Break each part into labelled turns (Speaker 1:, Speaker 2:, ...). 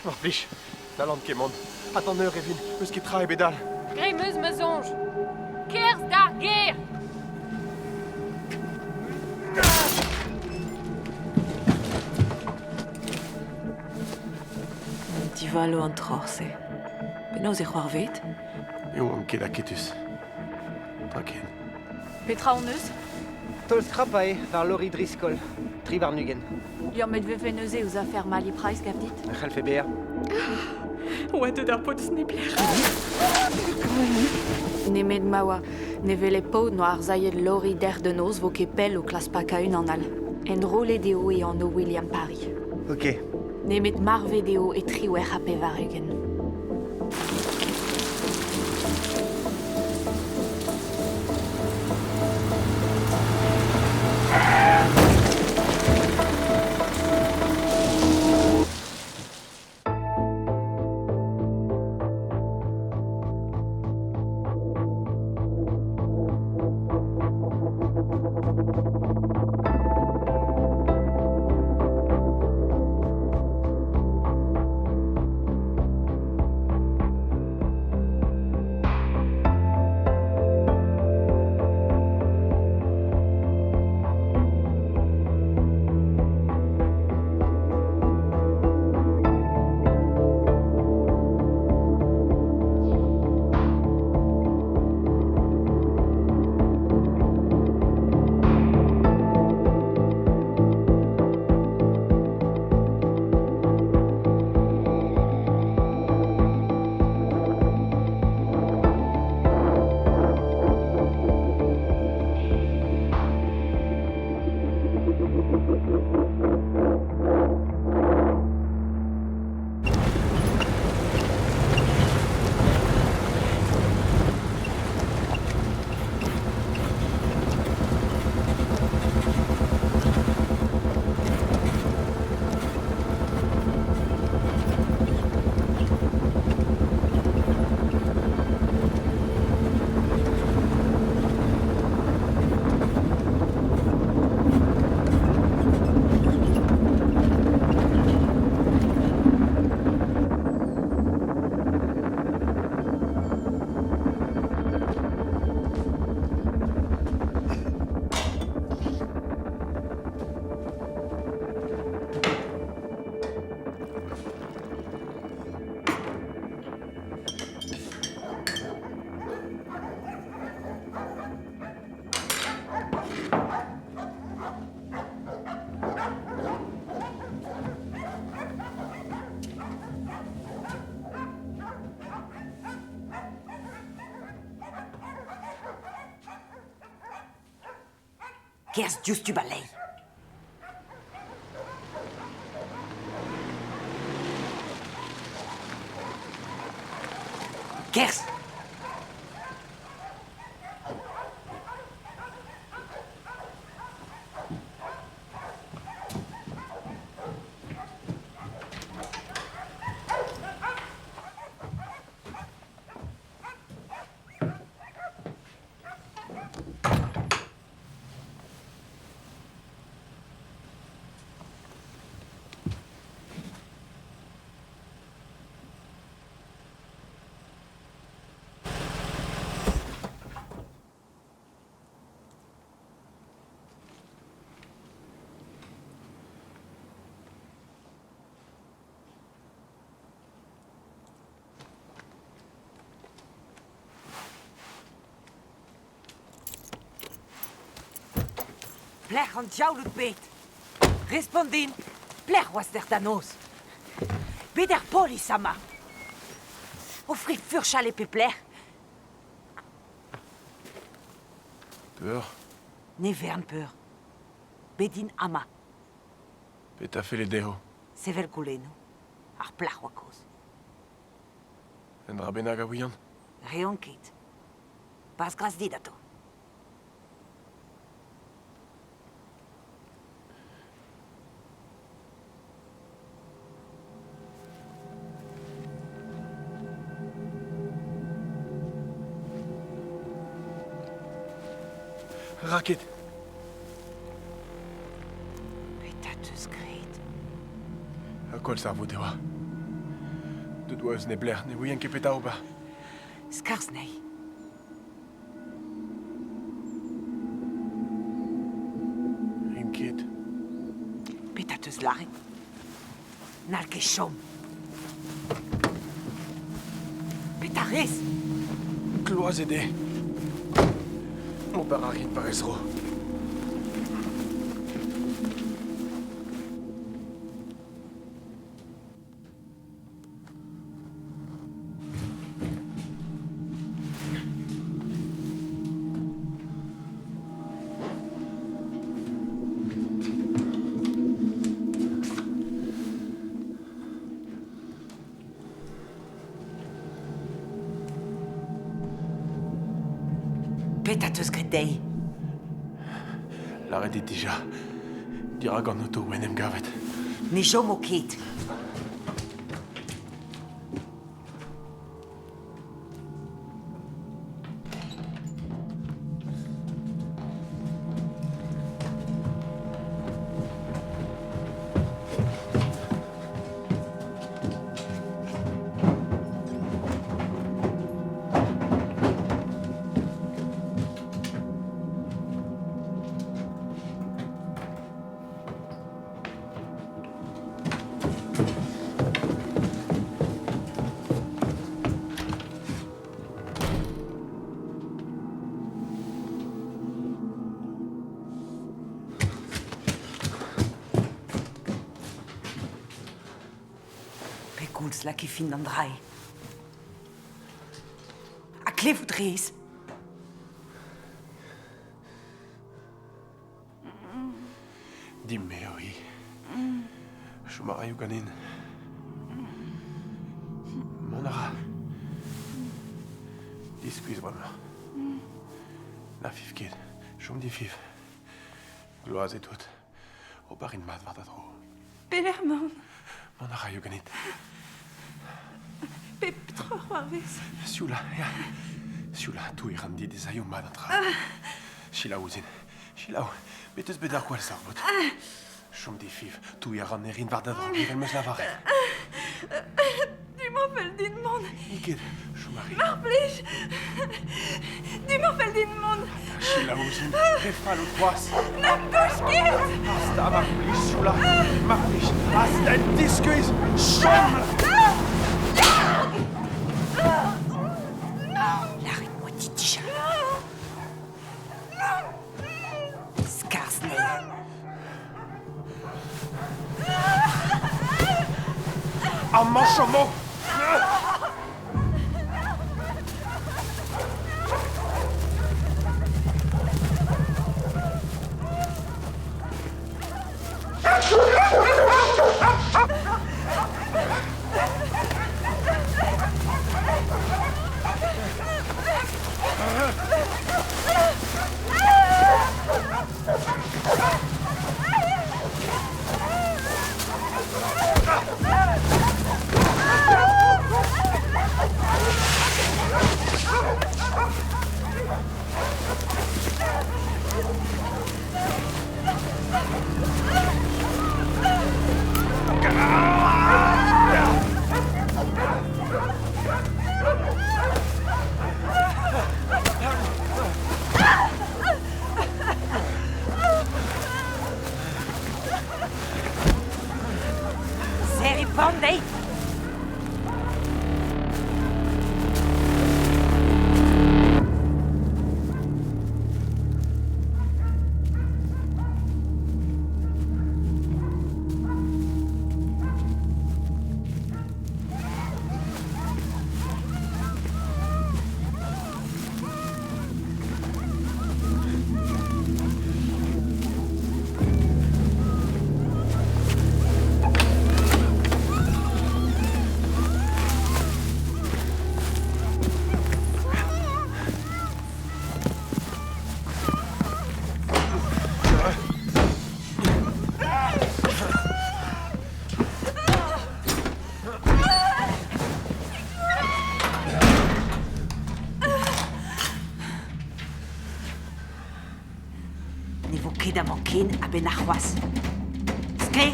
Speaker 1: Mar plij, n'hallan ket mont. Ha d'an eur e vin, n'eus ket tra ebet all.
Speaker 2: Graet 'm eus ma soñj. Kerzh d'ar gêr!
Speaker 3: Divalo an troc'h-se. Penaos e c'hoarvez?
Speaker 1: Ne oan ket aketus. Tra ken.
Speaker 3: Petra hon eus?
Speaker 4: Taol skrapañ eo war Lori Driscoll, 23.
Speaker 3: Liammet 'vefe neuze ouzh afer Mali Price, gav dit?
Speaker 4: E c'hellfe bezañ.
Speaker 3: Oa deut ar paotr neblec'h. Nemet ma oa ne wele paotr n'oa arsailhet Lori dec'h da noz 'vo ket pell o klask pakañ unan all. Enrollet eo e anv William Parry.
Speaker 4: Ok.
Speaker 3: Nemet marvet eo e 98.
Speaker 5: Kerzh diouzhtu ba lein. Kerzh! Plec'h an diaoul out bet? Respont din, plec'h oas dec'h da noz? Bet er polis amañ. O fri furchal e pep lec'h.
Speaker 1: Peur?
Speaker 5: Ne vern peur. Bet int amañ.
Speaker 1: Petra felle dezho?
Speaker 5: Sevel goulennoù. Ar plac'h oa kozh.
Speaker 1: Un dra bennak a ouian?
Speaker 5: Reont ket. Pas gras dit atao.
Speaker 1: Raket.
Speaker 5: Petra 'teus graet?
Speaker 1: Ha koulz ar vout e oa. Bet oa eus neblec'h, ne ouien ket petra ober.
Speaker 5: Skarzh anezhi.
Speaker 1: Rin ket.
Speaker 5: Petra 'teus lâret? N'hall ket chom. Petra 'rez?
Speaker 1: Gloazet eo. Ober a rin war he zro.
Speaker 5: Petra 'teus graet dezhi?
Speaker 1: Lâret eo dija. Dirak an oto en em gavet.
Speaker 5: Ne chomo ket. Pegoulz lak e fin d'an dra-se? Ha klevout 'rez?
Speaker 1: Din-me eo hi. Chom a raio ganin. Mont a ra. Diskuizh bremañ. Na fiv ket. Chom difiv. Gloazet out. Ober int mat war da dro.
Speaker 6: Pelec'h emaon?
Speaker 1: Mont a raio ganit.
Speaker 6: Pep tra c'hoarvez.
Speaker 1: Sioula, ya. Sioula, touiñ ran dit ez aio mat an traoù. Selaou ouzhin. Selaou, bet eus bet ar gwall zarvoud. Chom difiv, touiñ a ran e rin war da dro, evel 'm eus lavaret.
Speaker 6: Du-mañ fell din mont.
Speaker 1: N'it ket, chom a ri.
Speaker 6: Mar plij! Du-mañ fell din mont.
Speaker 1: Selaou ouzhin, re fall out c'hoazh.
Speaker 6: N'am touch ket!
Speaker 1: Hasta, mar plij, Sioula, mar plij, hasta en diskuizh, chom!
Speaker 5: Lâret 'moa dit dija. Skarzh anezhi.
Speaker 1: Amañ chomo!
Speaker 5: Serriñ pan dezhi! Ne vo ket amañ ken a-benn arc'hoazh. Sklaer?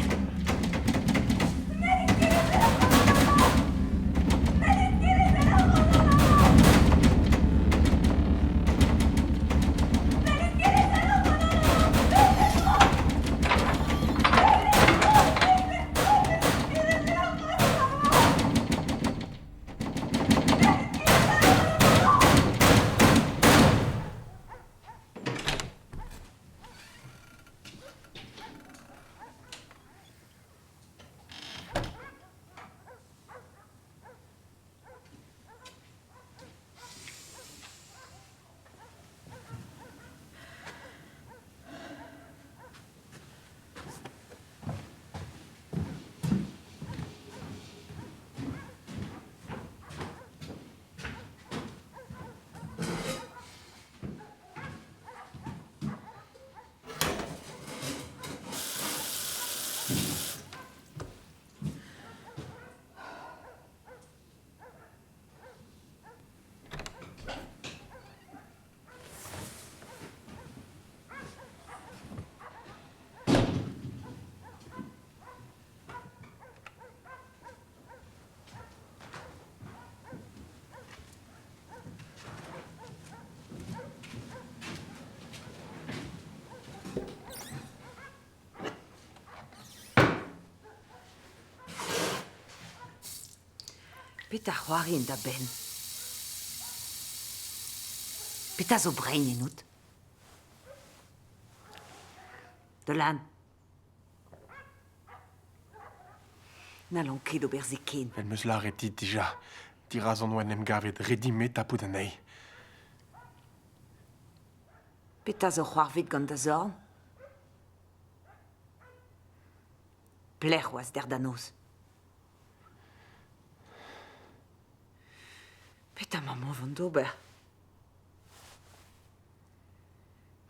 Speaker 5: Petra c'hoari en da benn? Petra zo brein ennout? Dolan. N'hallan ket ober se ken.
Speaker 1: Vel 'm eus lâret dit dija, dirazon oa en em gavet ret din-me tapout anezhi.
Speaker 5: Petra zo c'hoarvet gant da zorn? Pelec'h oas dec'h da noz? Petra 'mañ vont d'ober?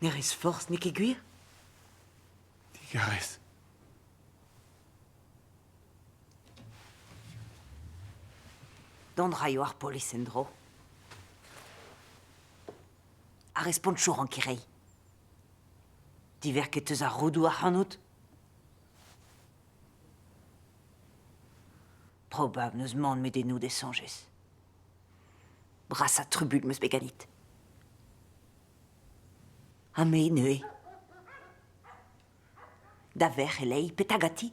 Speaker 5: Ne rez forzh, n'eo ket gwir?
Speaker 1: Digarez.
Speaker 5: Dont 'raio ar polis en-dro. Ar respontoù 'ranki reiñ. Diverket eus ar roudoù ac'hanout? Probabl n'eus mann met ennout e soñjez. Brasañ trubuilh 'm eus bet ganit. Ha me neuze? Da verc'h e-leizh, petra ganti?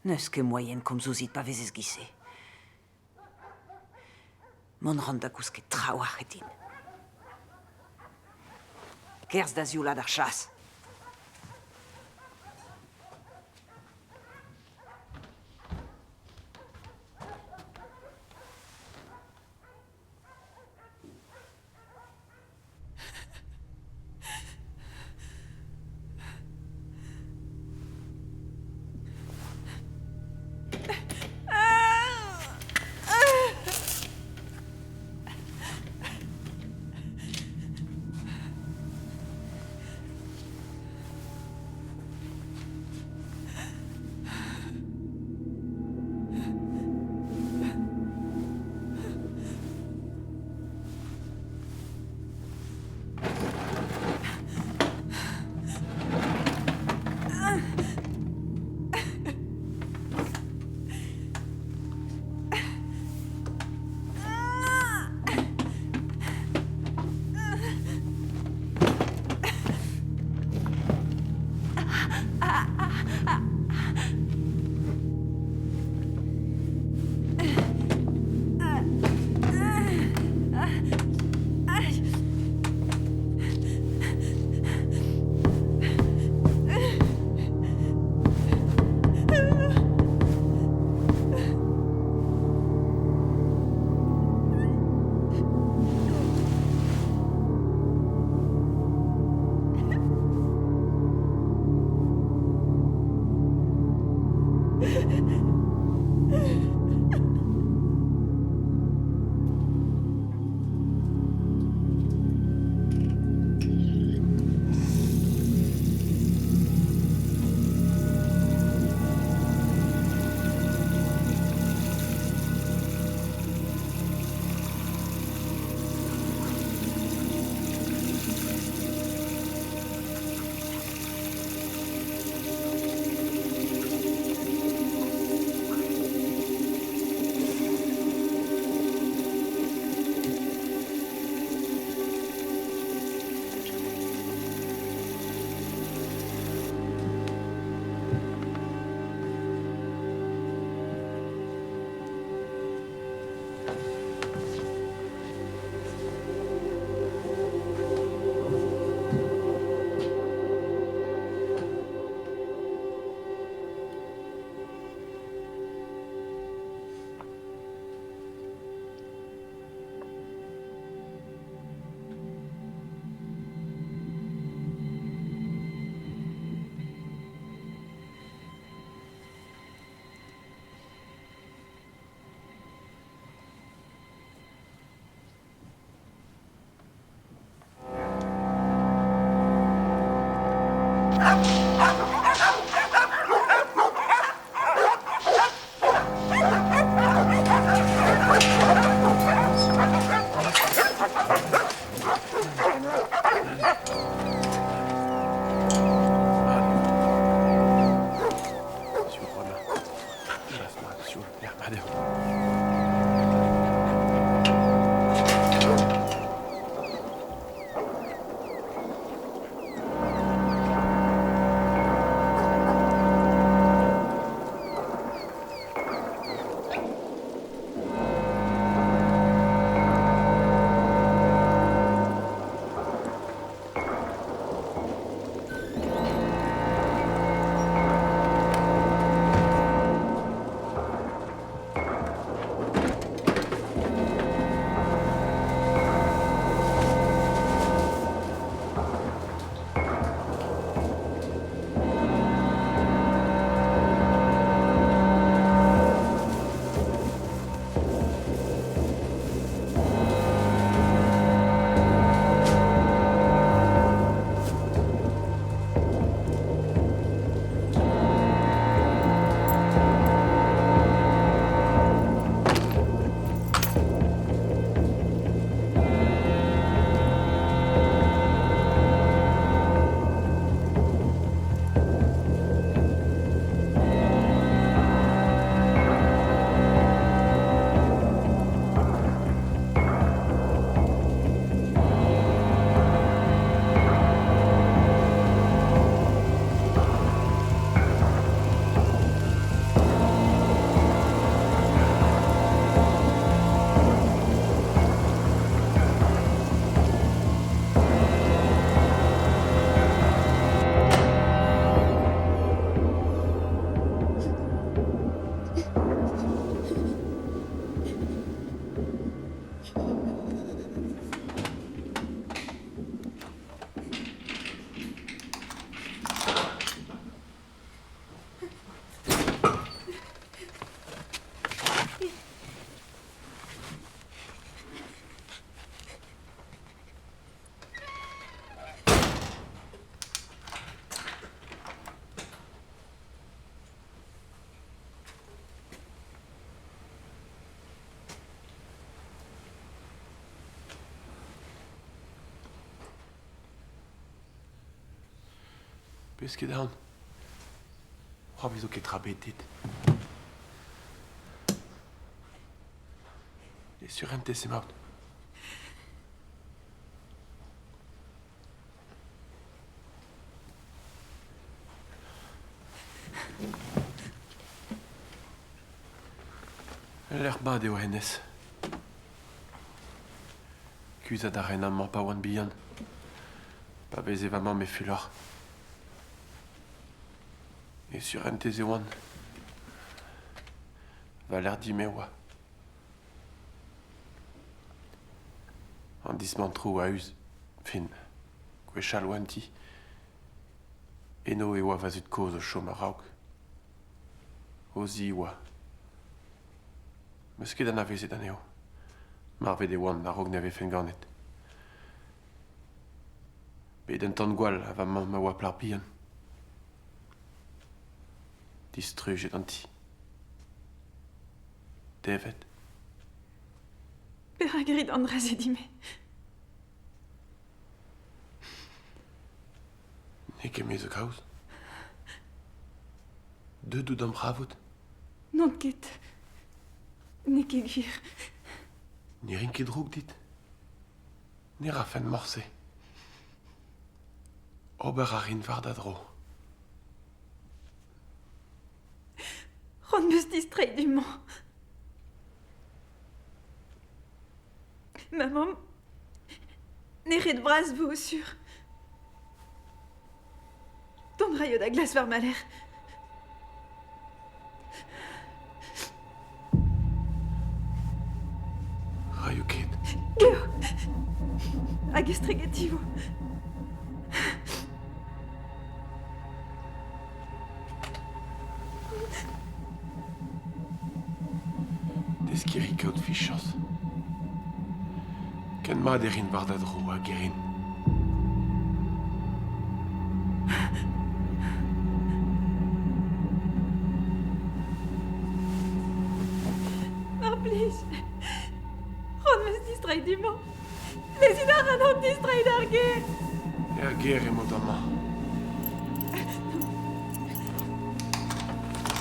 Speaker 5: N'eus ket moaien komz ouzhit pa vezez giz-se. Mont 'ran da gousket trawalc'h din. Kerzh da zioulad ar chas.
Speaker 1: Pezh ket aon. C'hoarvezo ket tra ebet dit. E surentez emaout. Ul lec'h mat eo hennezh. Kuzhat a raen amañ pa oan bihan. Pa veze va mamm e fulor. E surentez e oan. Va lec'h din-me e oa. An dismantroù a-us, fin, gwechall oa an ti. Eno e oa va zud-kozh o chom a-raok. O zi oa. 'Meus ket anavezet anezho. Marvet e oant a-raok na vefen ganet. Bet un tan-gwall ha va mamm a oa plac'h bihan. Distrujet an ti. Devet.
Speaker 6: Perak e rit an dra-se din-me?
Speaker 1: N'eo ket me zo kaoz. Deuet out d'am c'havout.
Speaker 6: N'on ket. N'eo ket gwir.
Speaker 1: Ne rin ket droug dit. Ne rafen morse. Ober a rin war da dro.
Speaker 6: C'hoant 'meus distreiñ du-mañ. Ma mamm nec'het bras 'vo sur. Dont 'raio da glask war ma lerc'h.
Speaker 1: Raio ket.
Speaker 6: Geo Hag estregeti vo.
Speaker 1: Deskiñ 'ri kaout fichañs. Ken mat e rin war da dro hag e rin.
Speaker 6: Mar plij, c'hoant 'm eus distreiñ du-mañ. Lezit ac'hanon distreiñ d'ar gêr.
Speaker 1: Er gêr emañ amañ.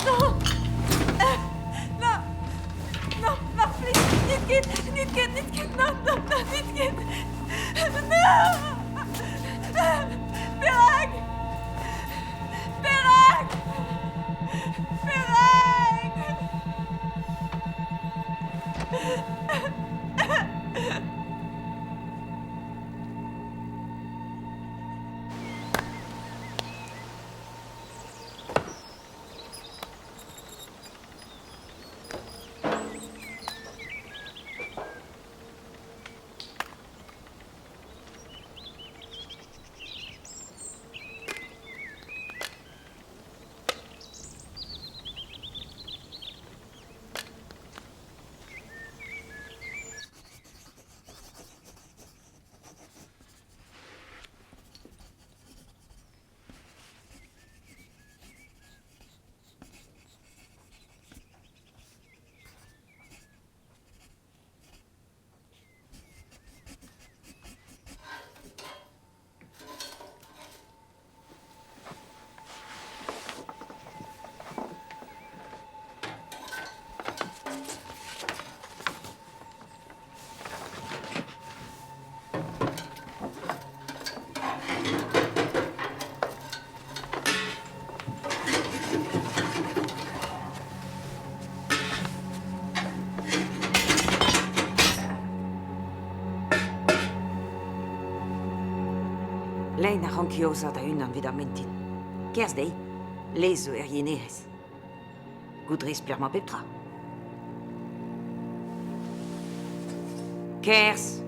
Speaker 6: Non Non Non, mar plij, n'it ket, n'it ket, n'it ket, non, non, non, n'it ket Non Perak Perak Perak
Speaker 5: Lein a ranki aozañ da-unan evit ar mintin. Kerzh dezhi, lez zo er yenerez. Goudrez pelec'h pep tra. Kerzh!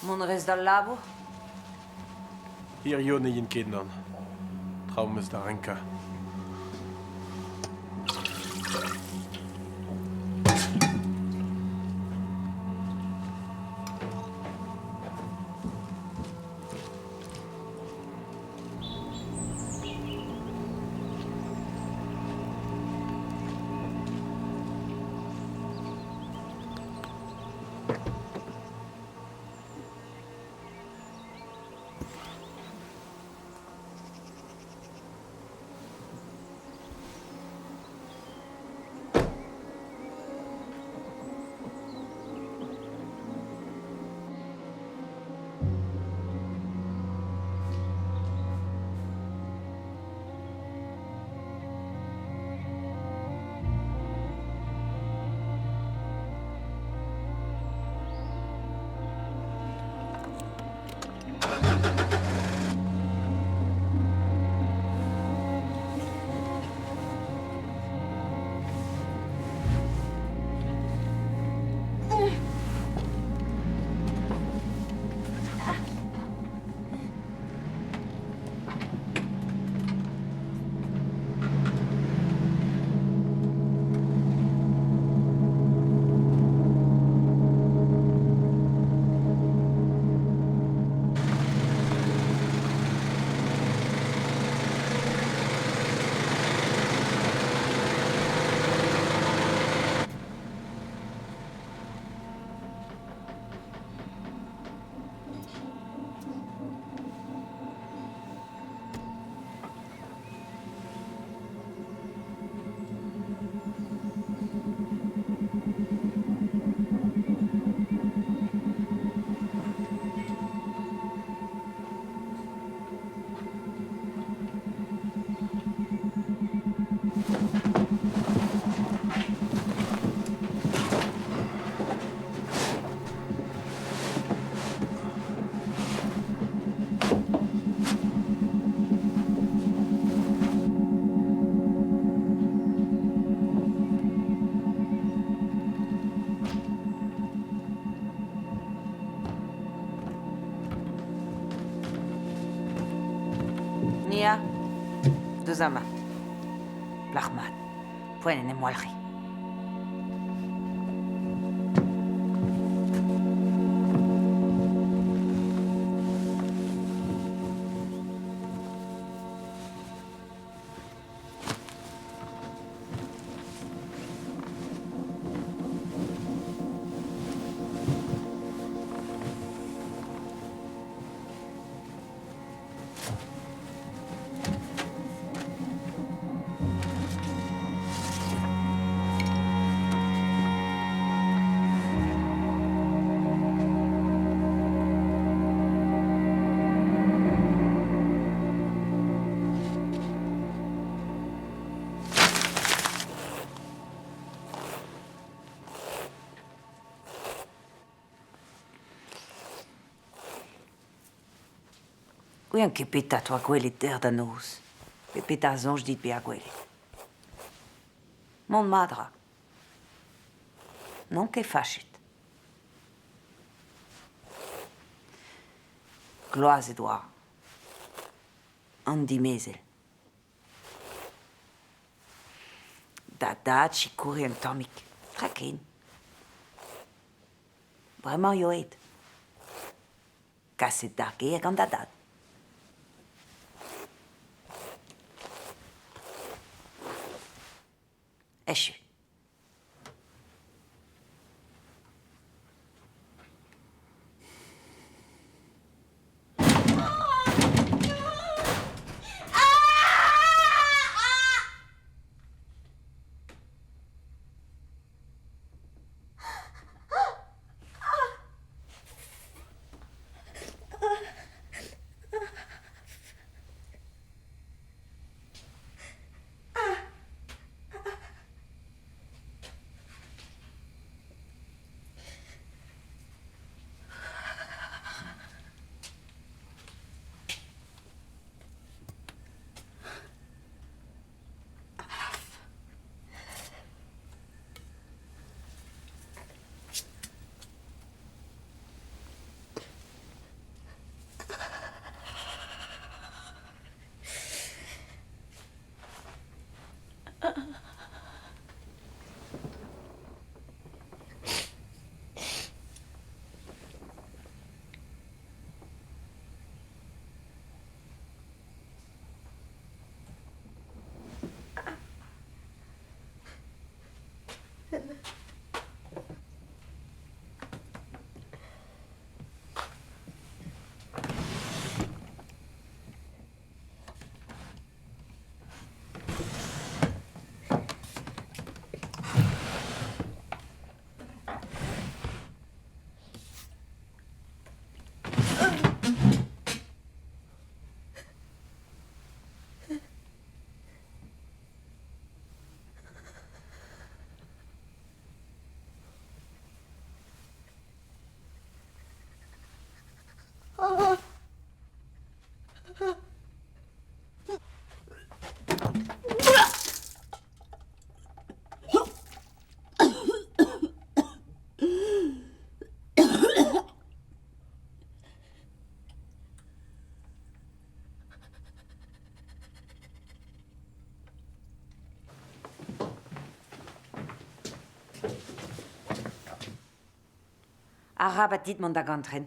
Speaker 5: Mont rez d'al labour?
Speaker 1: Hirio ne yin ket, nann. Traoù 'm eus da renkañ.
Speaker 5: Nia, deus amañ. Plac'h mat, poent en em walc'hiñ. Gouian ket petra 'toa gwelet dec'h da noz, pe petra a soñj dit bezañ gwelet. Mont mat 'ra. N'on ket fachet. Gloazet 'oa an dimezell. Da dad 'sikoure un tammig, tra ken. Bremañ eo aet. Kaset d'ar gêr gant da dad. Echu. Arabat dit mont da gantren.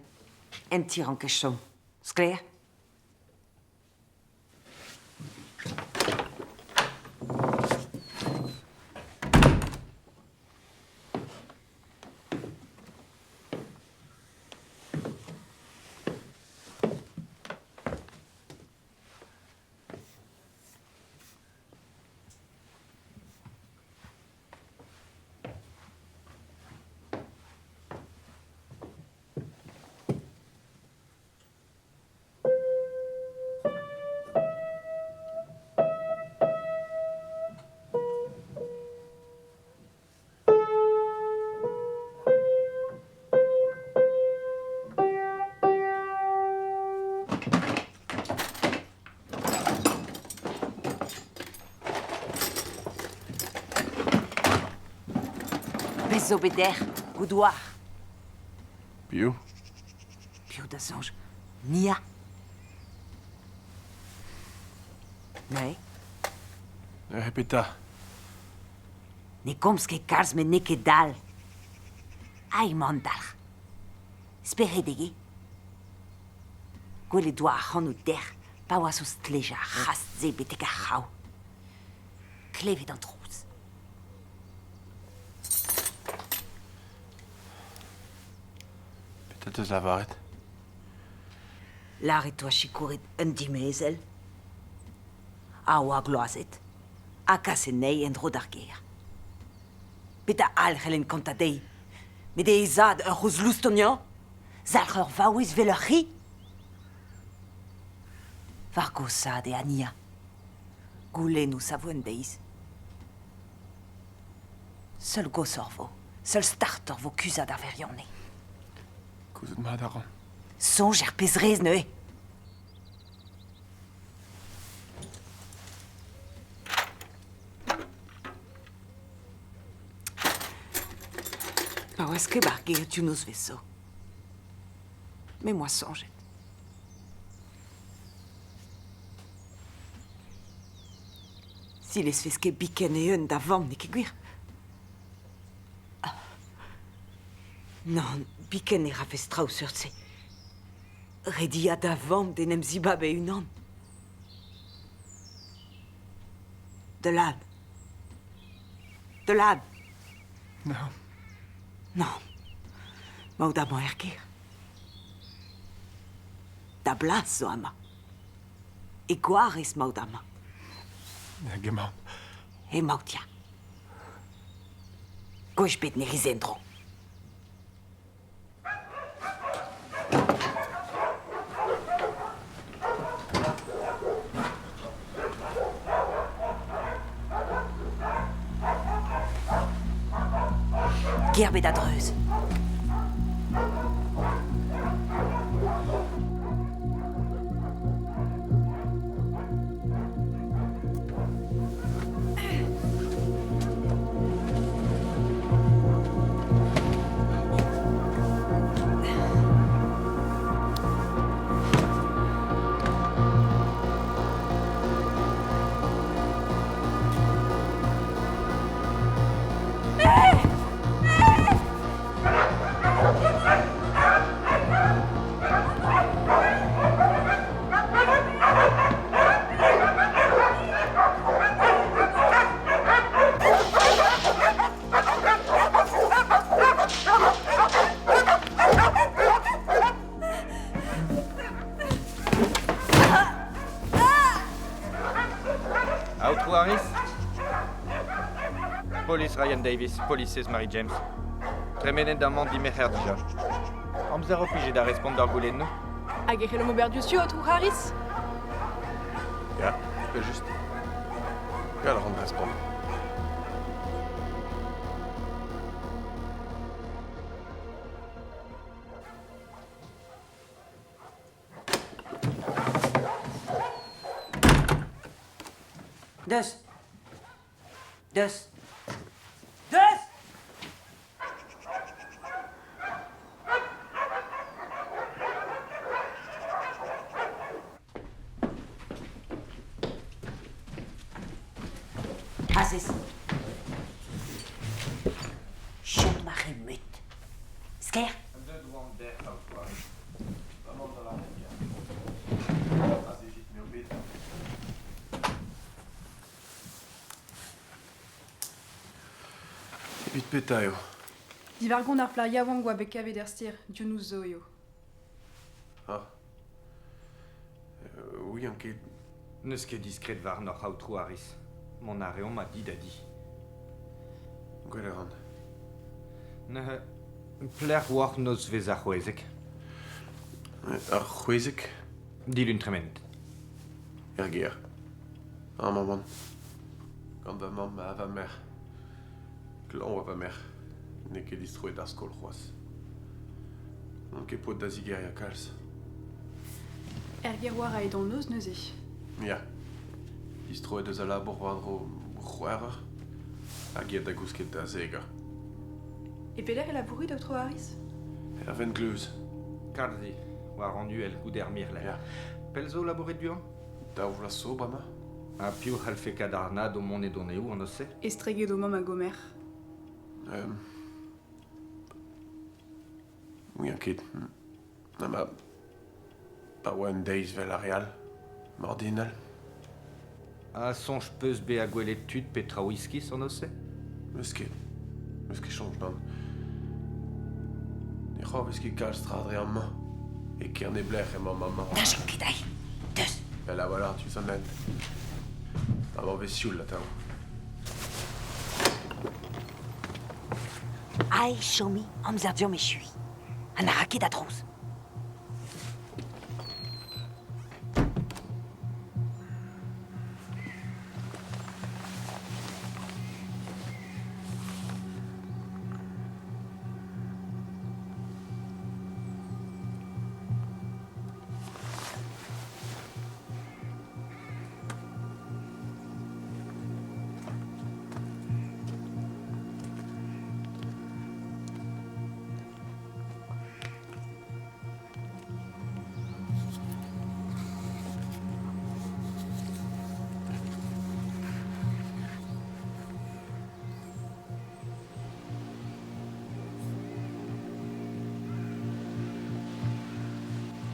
Speaker 5: En ti 'rankez chom. Sklaer? Pezh zo bet dec'h, goudouar.
Speaker 1: Piv?
Speaker 5: Piv da soñj? Nia. Neuze?
Speaker 1: Neuze petra?
Speaker 5: Ne gomz ket kalz met n'eo ket dall. Ha emañ an dalc'h. Speredek eo. Gwelet 'doa ac'hanout dec'h pa oas o stlejañ ar c'hast-se betek ar c'hraou. Klevet an trouz.
Speaker 1: Petra 'teus lavaret?
Speaker 5: Lâret 'doa sikouret un dimezell a oa gloazet ha kaset anezhi en-dro d'ar gêr. Petra all c'hellen kontañ dezhi? Met eo he zad ur c'hozh loustoniañ? Zalc'h ur vaouez 'vel ur c'hi? War goshaat eo Ania. Goulennoù 'savo un deiz. Seul goshoc'h 'vo, seul startoc'h 'vo kuzhat ar wirionez.
Speaker 1: Gouzout mat a ran.
Speaker 5: Soñj er pezh 'rez neuze. Pa oas ket 'ba 'r gêr div nozvezh zo. Me 'm boa soñjet. Zilezfes ket biken eeun da vamm, n'eo ket gwir? Nann, biken ne rafes traoù seurt-se. Rediañ da vamm d'en em zibab e-unan. Dylan. Dylan.
Speaker 1: Non.
Speaker 5: Non. Emaout amañ er gêr. Da blas zo amañ. E gwarez 'maout amañ.
Speaker 1: Hag emaon.
Speaker 5: Emaout ya. Gwech bet ne ris en-dro. Kerbet a-dreuz.
Speaker 7: Aotrou Harris Polis Ryan Davis, polisez Mary James. Tremenet amañ dimerc'her dija. Amzer ho pije da respont d'ar goulennoù?
Speaker 6: Hag e c'hellomp ober diouzhtu, aotrou Harris?
Speaker 1: Ya, evel-just. Gall a ran respont.
Speaker 5: Deus. Deus. Deus! Azez. Chom a ri mut. Sklaer?
Speaker 1: Evit petra eo?
Speaker 6: Diwar-gont ar plac'h yaouank oa bet kavet er stêr, div noz zo eo.
Speaker 1: Ah. Ouian ket.
Speaker 7: N'eus ket diskred warnoc'h, Aotrou Harris. Mont a reomp a di da di.
Speaker 1: Gwell a ran.
Speaker 7: Neuze, pelec'h oac'h nozvezh ar c'hwezek?
Speaker 1: Ar 16?
Speaker 7: Dilun tremenet.
Speaker 1: Er gêr. Amañ 'oan. Gant va mamm ha va merc'h. Klañv oa va merc'h. N'eo ket distroet d'ar skol c'hoazh. N'on ket paotr da zigeriañ kalz.
Speaker 6: Er gêr 'oa aet an noz neuze.
Speaker 1: Ya. Distroet eus al labour war-dro c'hwec'h eur. Hag aet da gousket da zek eur.
Speaker 6: E pelec'h e labourit, Aotrou Harris?
Speaker 1: Er vengleuz.
Speaker 7: Kardi, war an uhel goude ar mirlec'h.
Speaker 1: Ya.
Speaker 7: Pell zo labouret du-hont?
Speaker 1: Daou vloaz zo bremañ.
Speaker 7: Ha piv c'hallfe kadarnaat o mont e doneoù an noz-se?
Speaker 6: Estreget ho mamm hag ho merc'h.
Speaker 1: Ouian ket. Na ma... Pa oa un deiz 'vel ar re all, ordinal.
Speaker 7: Ha soñj 'peus bezañ gwelet tud pe traoù iskis an noz-se?
Speaker 1: N'eus ket. N'eus ket soñj nann. Ne c'hoarvez ket kalz tra dre amañ. E Kerneblec'h emañ ma mamm.
Speaker 5: Na chom ket aze. Deus.
Speaker 1: Pell a-walc'h diouzh an hent. Amañ 'vez sioul atav.
Speaker 5: Ae chomi amzer deomp echuiñ. Ha na ra ket a drouz.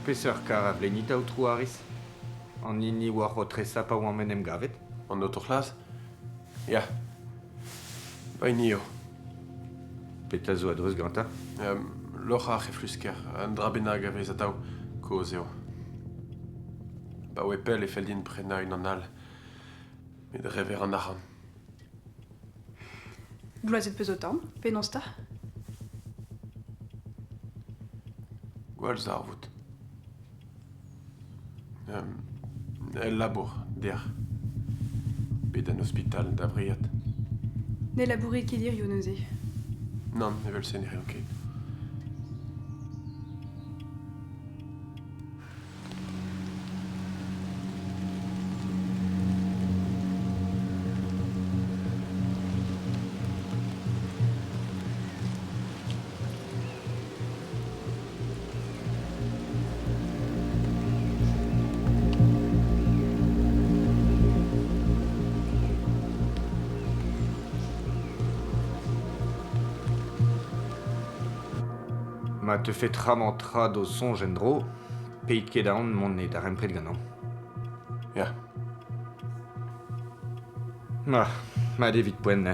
Speaker 7: Peseurt karr a vleinit, Aotrou Harris? An hini oac'h o tresañ pa oamp en em gavet?
Speaker 1: An oto c'hlas? Ya. Va hini eo.
Speaker 7: Petra zo a-dreuz gantañ?
Speaker 1: Loc'hañ ar c'heflusker, un dra bennak a vez atav, kozh eo. Abaoe pell e fell din prenañ unan all, met rever an arc'hant.
Speaker 6: Gloazet 'peus ho tamm, penaos 'ta?
Speaker 1: Gwall zarvoud. El labour, dec'h. Bet en ospital da bried.
Speaker 6: Ne labourit ket hiziv neuze?
Speaker 1: Nann, evel-se ne ran ket.
Speaker 7: Ma teufe tra-mañ-tra d'ho soñj en-dro, peit ket aon mont e darempred ganeomp.
Speaker 1: Ya.
Speaker 7: Ma, mat evit poent,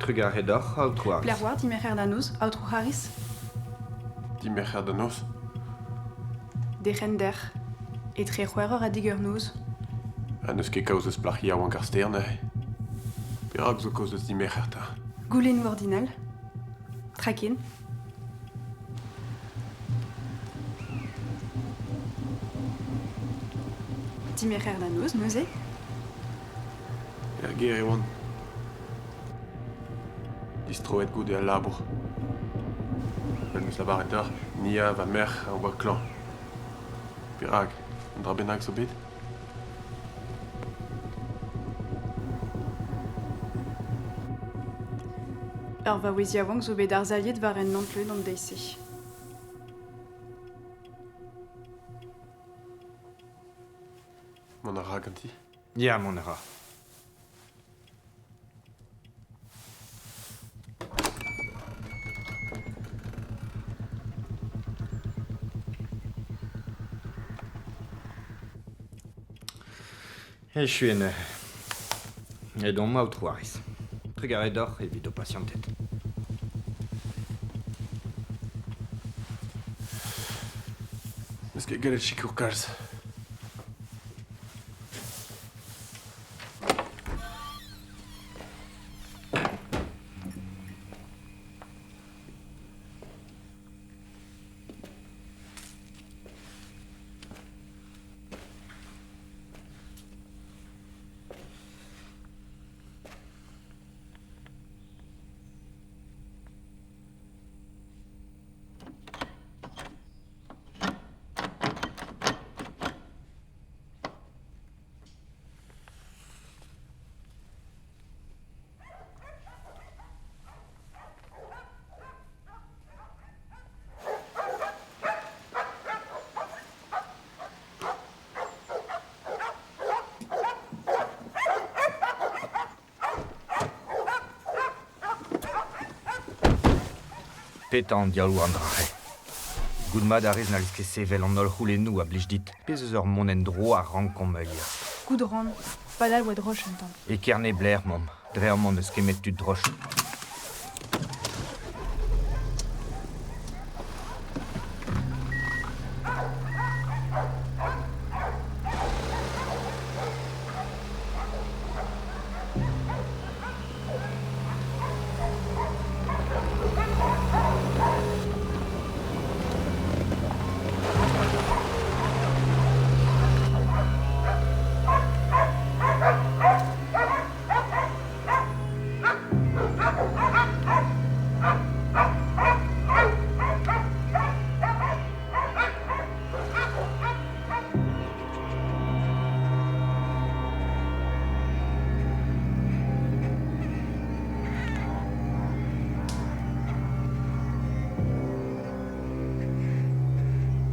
Speaker 7: trugarez deoc'h, Aotrou Harris.
Speaker 6: Pelec'h 'oar dimerc'her da noz, Aotrou Harris?
Speaker 1: Dimerc'her da noz?
Speaker 6: Derc'hent dec'h. Etre c'hwec'h eur ha dek eur noz.
Speaker 1: Ha n'eus ket kaoz eus plac'h yaouank ar stêr neuze? Perak zo kaoz eus dimerc'her 'ta?
Speaker 6: Goulennoù ordinal. Tra ken. Dimerc'her da noz neuze?
Speaker 1: Er gêr e oan. Distroet goude al labour. Evel 'm eus lavaret deoc'h, Nia, va merc'h, a oa klañv. Perak? Un dra bennak zo bet?
Speaker 6: Ur vaouez yaouank zo bet arzailhet war un nantleun an deiz-se.
Speaker 1: Mont a ra ganti?
Speaker 7: Ya, mont a ra. Echu en Edomp, Aotrou Harris. Trugarez deoc'h evit ho pasianted.
Speaker 1: N'eus ket gallet sikour kalz.
Speaker 7: Petra an diaoul an dra-se? Goût mat a rez n'hallez ket sevel an holl c'houlennoù a blij dit. Pezh eus ur mont en-dro a rankomp heuliañ.
Speaker 6: Goût ran, padal oa droch un tamm.
Speaker 7: E Kerne-Blec'h, mamm. Dre amañ n'eus ket met tud droch.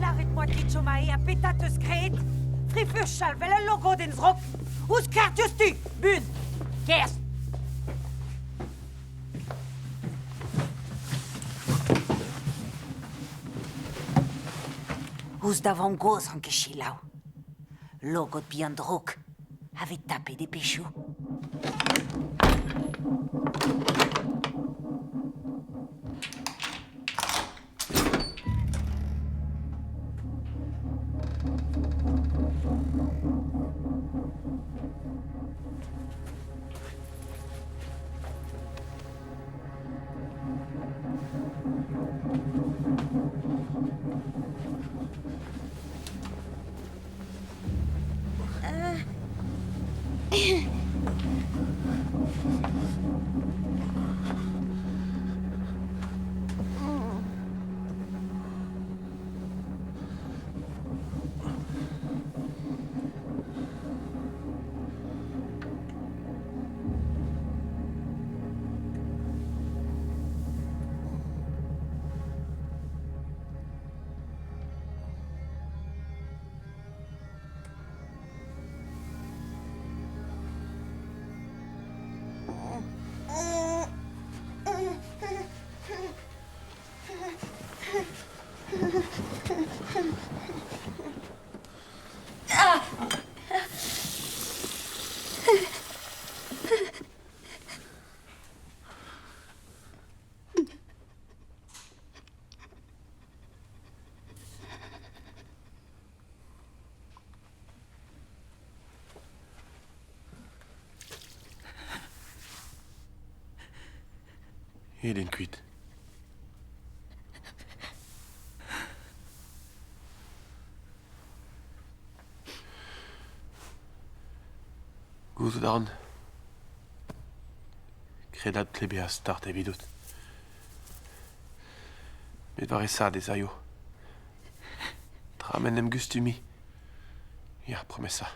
Speaker 5: Lâret-moi ket chom aze ha petra 'teus graet? Fri-furchal 'vel ul logodenn zrok. Ouzh kar diouzhtu, buan. Kerzh. Ouzh da vamm-gozh 'ran ket selaou. Logod bihan drouk a vez tapet e pechoù.
Speaker 1: Aet int kuit. Gouzout a ran. Kredabl tle bezañ start evidout. Met war esaat ez aio. Tra m'en em gustumi. Ya, promesa.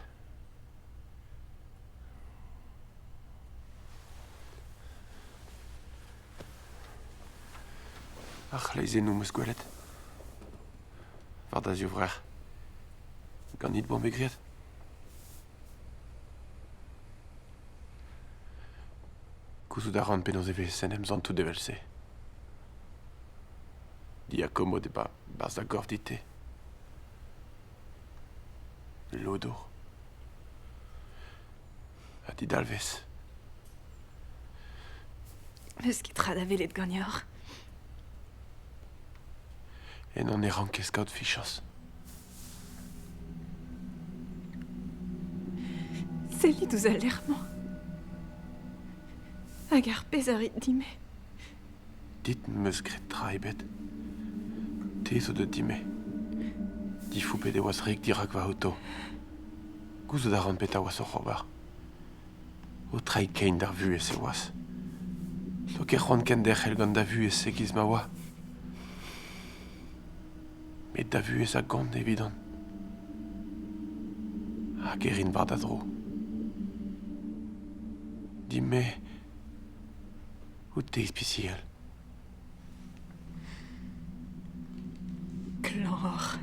Speaker 1: Ar c'hlezennoù 'm eus gwelet. War da zivrec'h. Ganit 'boa bet graet. Gouzout a ran penaos e vez en em santout evel-se. Diakomod eo 'barzh da gorf dit-te. Lodour. Ha didalvez.
Speaker 6: N'eus ket tra da welet ganeoc'h.
Speaker 1: Ennon e rankez kaout fichañs.
Speaker 6: Sellit ouzh al lec'h-mañ. Hag ar pezh a rit din-me.
Speaker 1: Dit 'm eus graet tra ebet. Te zo deut din-me. Difoupet e oas rik dirak va oto. Gouzout a ran petra oas oc'h ober. O treiñ kein d'ar vuhez e oas. N'o ket c'hoant kenderc'hel gant da vuhez e-giz ma oa. Met da vuhez a gont evidon. Hag e rin war da dro. Din-me out-te ispisial.
Speaker 6: Klañv oc'h.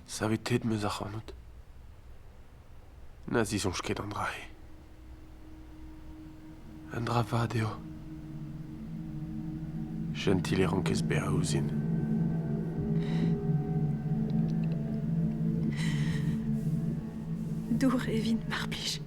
Speaker 1: Saveteet 'm eus ac'hanout. Na zisoñj ket an dra-se. Un dra vat eo. Jentil e rankez bezañ ouzhin.
Speaker 6: Dour evit mar plij.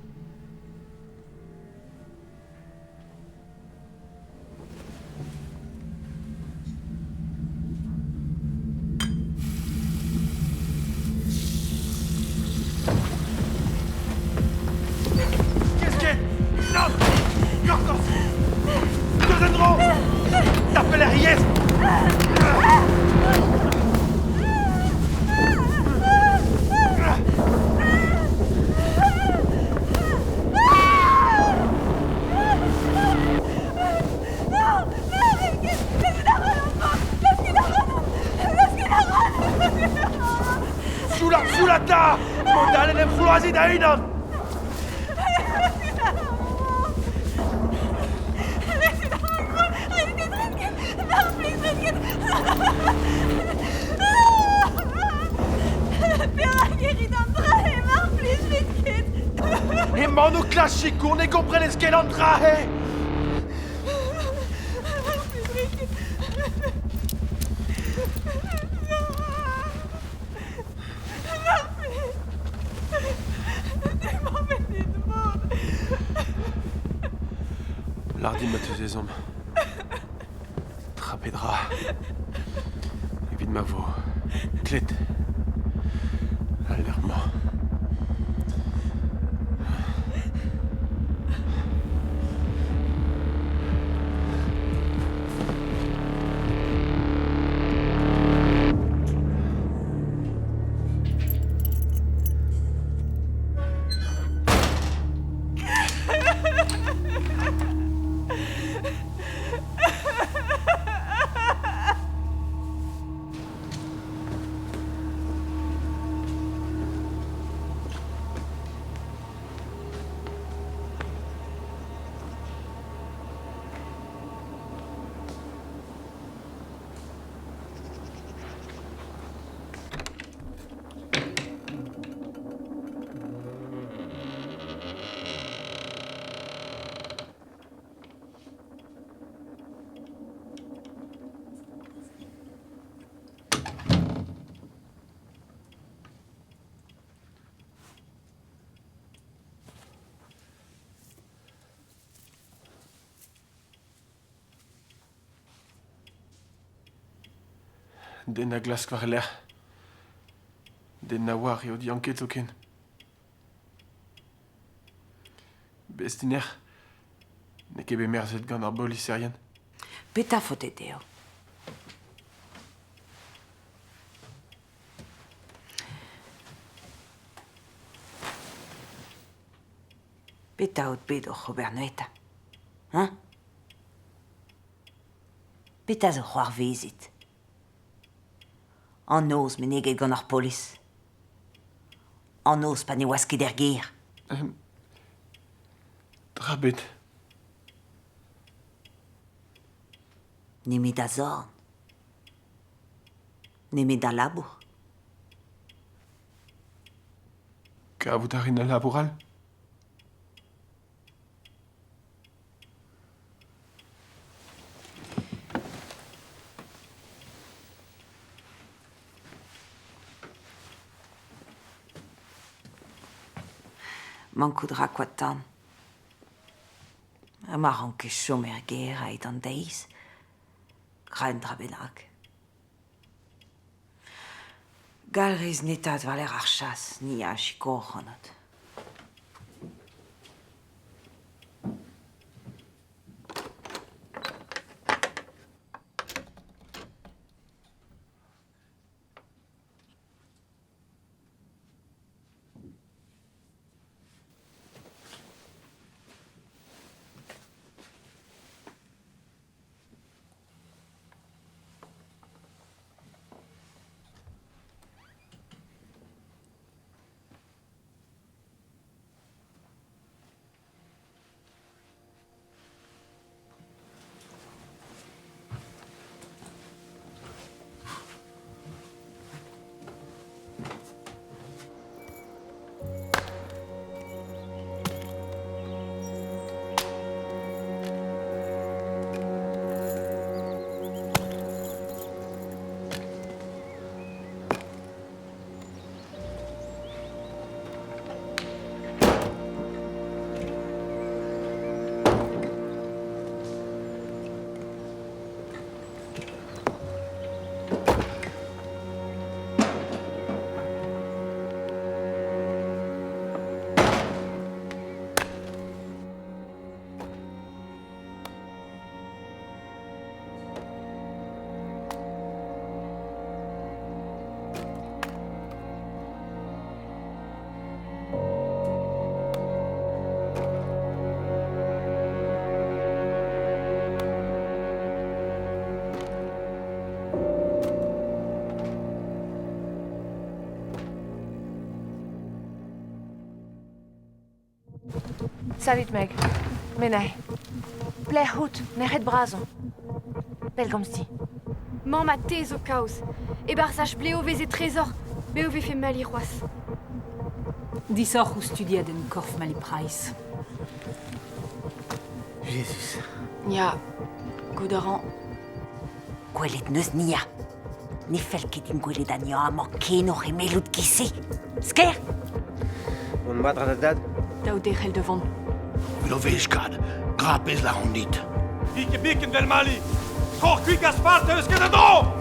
Speaker 1: Qu'est-ce que Non Gortoz Deus en-dro Tapel ar yezh Sioula, sioula 'ta Mod-all en em c'hloazit a-unan
Speaker 6: Perak e rit an dra-se, mar plij, rit ket
Speaker 1: Emaon o klask sikour, ne gomprenez ket an dra-se
Speaker 6: Mar plij, rit ket Mar plij Emañ bet mont
Speaker 1: Lâr din ma teus ezhomm. Tra pe dra. Evit ma vo klet al lec'h-mañ. Den a glask war e lerc'h. Den na oar eo dianket zoken. Bez dinec'h, n'eo ket bet merzet gant ar boliserien.
Speaker 5: Petra faote dezho? Petra out bet oc'h ober neuze Hein? Petra zo c'hoarvezet? An noz meneget gant ar polis. An noz pa ne oas ket er gêr.
Speaker 1: Dra bet.
Speaker 5: Nemet da zorn. Nemet da labour.
Speaker 1: Kavout a rin al labour all?
Speaker 5: Mankout 'ra koad-tan. Ha ma rankez chom er gêr a-hed an deiz, gra un dra bennak. Gall rez netaat war-lerc'h ar chas, ni a sikour ac'hanout.
Speaker 6: Salut Meg. Menai. Pelec'h out? Nec'het bras on. Pellgomz di.
Speaker 2: Mamm ha te zo kaoz. E-barzh ar blev 'veze trezor, bev 'vefe Mali c'hoazh.
Speaker 8: Disoc'h ouzh studiadenn korf Mali Price.
Speaker 4: Jezuz.
Speaker 3: Ya, goût a ran.
Speaker 5: Gwelet 'neus Nia. Ne fell ket din gwelet anezhañ amañ ken oc'h emellout giz-se. Sklaer?
Speaker 4: Mont mat ra da dad?
Speaker 3: Dav derc'hel da vont.
Speaker 9: Loveskad, gra pezh lâran dit.
Speaker 1: Pik biken vel Mali! Troc'h kuit asfalt eus ket en-dro!